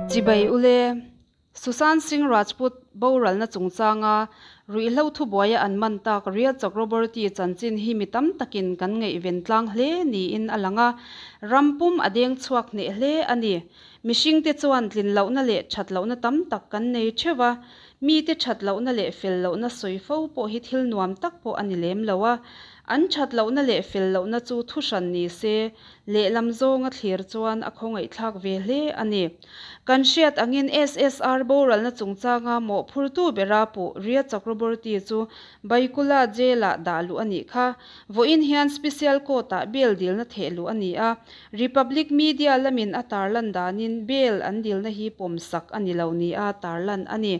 Chibai ule, Sushant Singh Rajput boralna chungchanga ruihhlo thubuaia an man tak Rhea Chakraborty chanchin hi mi tam takin kan ngaihven tlang hle niin a lang a, ram pum a deng chhuak hneh hle a ni. Mihringte chuan tlin lohna leh that lohna tam tak kan nei theuh a, mite that lohna leh fel lohna sawi fo pawh hi thil nuam tak pawh a ni lem lo a. An that lohna leh fel lohna chu thuhran ni se, lehlam zawnga thlir chuan a khawngaihthlak ve hle a ni. Kan hriat angin SSR boralna chungchanga mawhphurtu bera puh Rhea Chakraborty chu Byculla Jail-ah dah luh a nih kha. Vawiin hian Special Court-ah bail dilna theh luh a ni a, Republic Media lamin a tarlan danin bail an dilna hi pawmsak a ni lo nia tarlan a ni.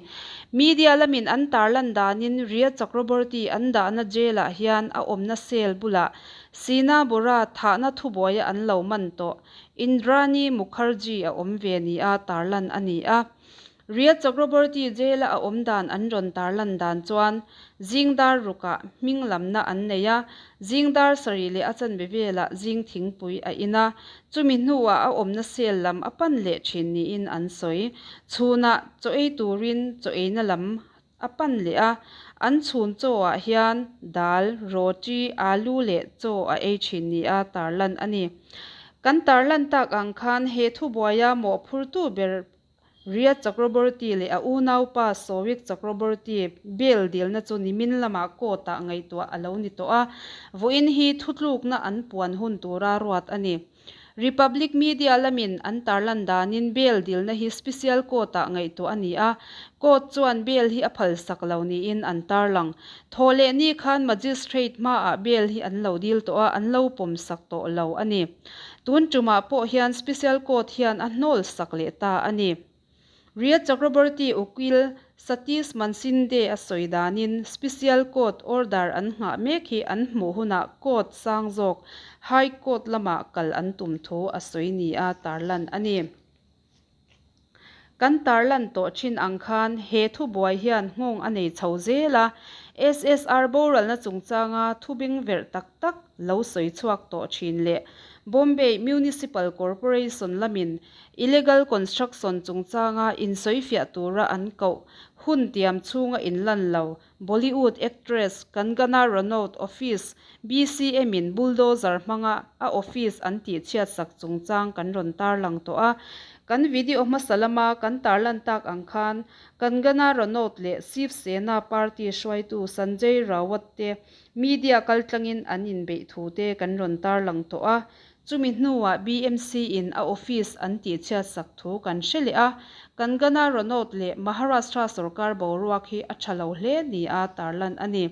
Media lamin an tarlan danin Rhea Chakraborty an dahna jail-ah hian a awmna cell bulah Sheena Bora thahna thubuaia an lo man tawh Indrani Mukherjee a awm ve nia tarlan a ni a. Rhea Chakraborty jail-a a awm dan an rawn tarlan dan chuan zingdar rukah hming lamna an nei a, zingdar sarih leh a chanve velah zing thingpui a in a, chumi hnuah a awmna cell lam a pan leh thin niin an sawi. Chhunah chaw ei turin chaw eina lam a pan leh a, an chhun chaw ah hian dal, roti, alu leh chaw a ei thin nia tarlan a ni. Kan tarlan tak ang khan he thubuaia mawhphurtu ber Rhea Chakraborty leh a unaupa Showik Chakraborty bail dilna chu nimin lamah court-ah ngaihtuah a lo ni tawh a, vawiin hi thutlukna an puan hun tura ruat a ni. Republic Media lamin an tarlan danin bail dilna hi Special Court-ah ngaihtuah a ni a, court chuan bail hi a phalsak lo niin an tarlang. Thawhlehni khan Magistrate hmaah bail hi an lo dil tawh a, an lo pawmsak tawh lo a ni. Tun tumah pawh hian Special Court hian a hnawl sak leh ta a ni. Rhea Chakraborty ukil Satish Manshinde a sawi danin Special Court order an nghah mek hi an hmuh hunah court sang zawk High Court lamah kal an tum thu a sawi nia tarlan a ni. Kan tarlan tawh thin ang khan he thubuai hian nghawng a nei chho zel a, SSR boralna chungchanga thubing verh tak tak lo sawi chhuak tawh thin leh Bombay Municipal Corporation lamin illegal construction chungchanga insawifiah tura an koh hun tiam chhunga inlan lo Bollywood actress Kangana Ranaut office BCM-in bulldozer hmanga a office an tihchhiatsak chungchang kan rawn tarlang tawh a. Kan video hmasa lama kan tarlan tak ang khan Kangana Ranaut leh Shiv Sena party hruaitu Sanjay Rawat te media kaltlangin an inbeih thu te kan rawn tarlang tawh a. Chumi hnuah BMC-in a office an tihchhiatsak thu kan hre leh a, Kangana Ranaut leh Maharashtra sorkar boruak hi a tha lo hle nia tarlan a ni.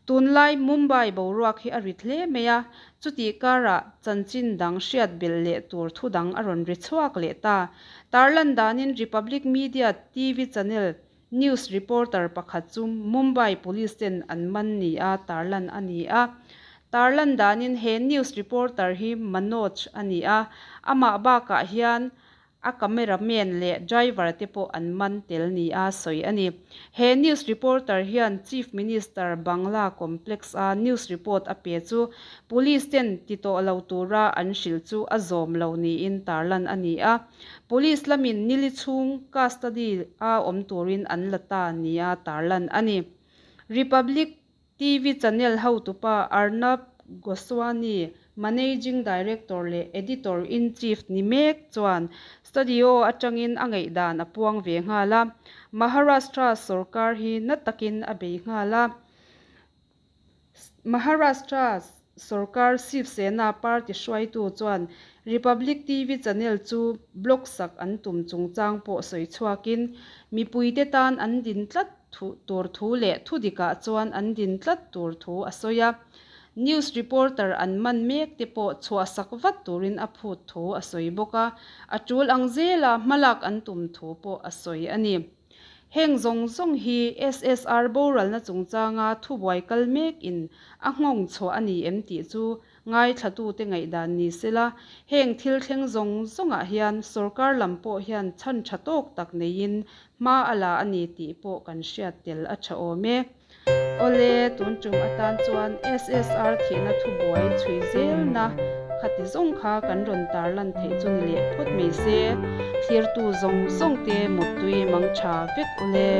Tunlai Mumbai boruak hi a rit hle mai a, chutih karah chanchin dang hriat belh leh tur thu dang a rawn ri chhuak leh ta. Tarlan danin Republic Media TV channel news reporter pakhat chu Mumbai Police ten an man nia tarlan a ni a. Tarlan danin he news reporter hi Manoj a ni a, amah bakah hian a cameraman leh driver te pawh an man tel nia sawi a ni. He news reporter hian Chief Minister Bangla Complex a news report a pe chu Police ten ti tawh lo tura an hrilh chu a zawm lo niin tarlan a ni a. Police lamin nili chhung custody a awm turin an la ta nia tarlan a ni. Republic TV channel hotupa Arnab Goswami, Managing Director leh Editor-in-Chief ni mek chuan studio atangin a ngaihdan a puang ve nghal a, Maharashtra sorkar hi na takin a bei nghal a. Maharashtra sorkar Shiv Sena party hruaitu chuan Republic TV channel chu block sak an tum chungchang pawh sawi chhuakin mipuite tan an din tlat tur thu leh thudikah chuan an din tlat tur thu a sawi a. News reporter an man mek te pawh chhuahsak vat turin a phut thu a sawi bawk a, a tul ang zela hmalak an tum thu pawh a sawi a ni. Heng zawng zawng hi SSR boralna chungchanga thubuai kal mek in a nghawng chhuah a ni em tih chu ngaithlatute ngaihdan ni sela, heng thil thleng zawng zawngah hian sorkar lam pawh hian chhan tha tawk tak neiin hma a la a ni tih pawh kan hriat tel a tha awm e. Awle, tun tum atan chuan SSR thihna thubuai chhui zelna khati zawng kha kan rawn tarlan theih chu ni leh phawt mai se, thlirtu zawng zawng te muttui mang tha vek ule.